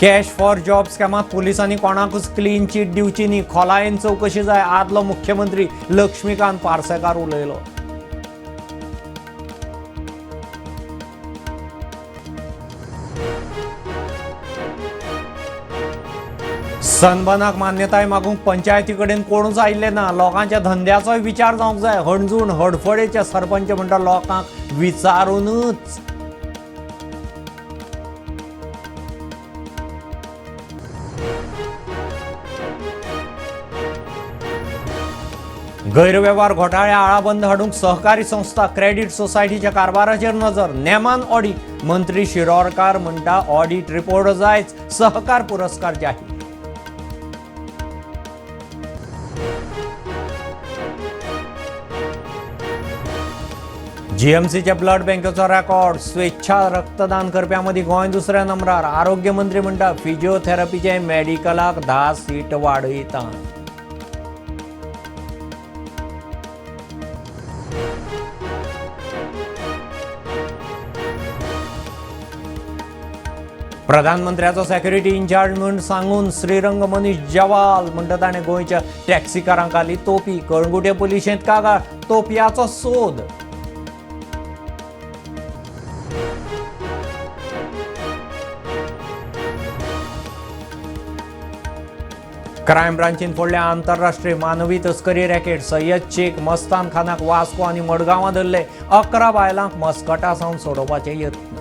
Cash for job स्कॅमात पुलिसांनी कोणाकूच clean chit दिवची न्ही, खोलायेन चवकशी जाय, आदलो मुख्यमंत्री लक्ष्मीकांत पार्सेकार उलयलो. सनबर्नाक मान्यताय मागूंक पंचायती कडेन कोणूच आयिल्ले ना, लोकांच्या धंद्याचोय विचार जावंक जाय, हणजूण हडफडेचे सरपंच म्हणटा लोकांक विचारूनच. गैरवेव्हार घोटाळे आळाबंद हाडूंक सहकारी संस्था क्रेडीट सोसायटीच्या कारभाराचेर नजर, नेमान ऑडीट, मंत्री शिरोडकार म्हणटा ऑडीट रिपोर्ट जायच, सहकार पुरस्कार जाहीर. जीएमसीच्या ब्लड बँकेचो रेकॉर्ड, स्वेच्छा रक्तदान करप्यां मदीं गोंय दुसऱ्या नंबरार, आरोग्य मंत्री म्हणटा फिजिओथेरपीचे मेडिकलाक 10 सीट वाडयता. प्रधानमंत्र्याचो सेक्युरिटी इन्चार्ज म्हूण सांगून श्रीरंग मनीष जवाल म्हणटा ताणें गोंयच्या टॅक्सीकारांक घाली तोपी, कळंगुटे पुलिशेंत कागाळ, तोपयाचो सोद. क्रायम ब्रांचीन फोडल्या आंतरराष्ट्रीय मानवी तस्करी रॅकेट, सय्यद शेख मस्तान खानाक वास्को आनी मडगांवां धरले, 11 बायलांक मस्कटा सावन सोडोवपाचे यत्न.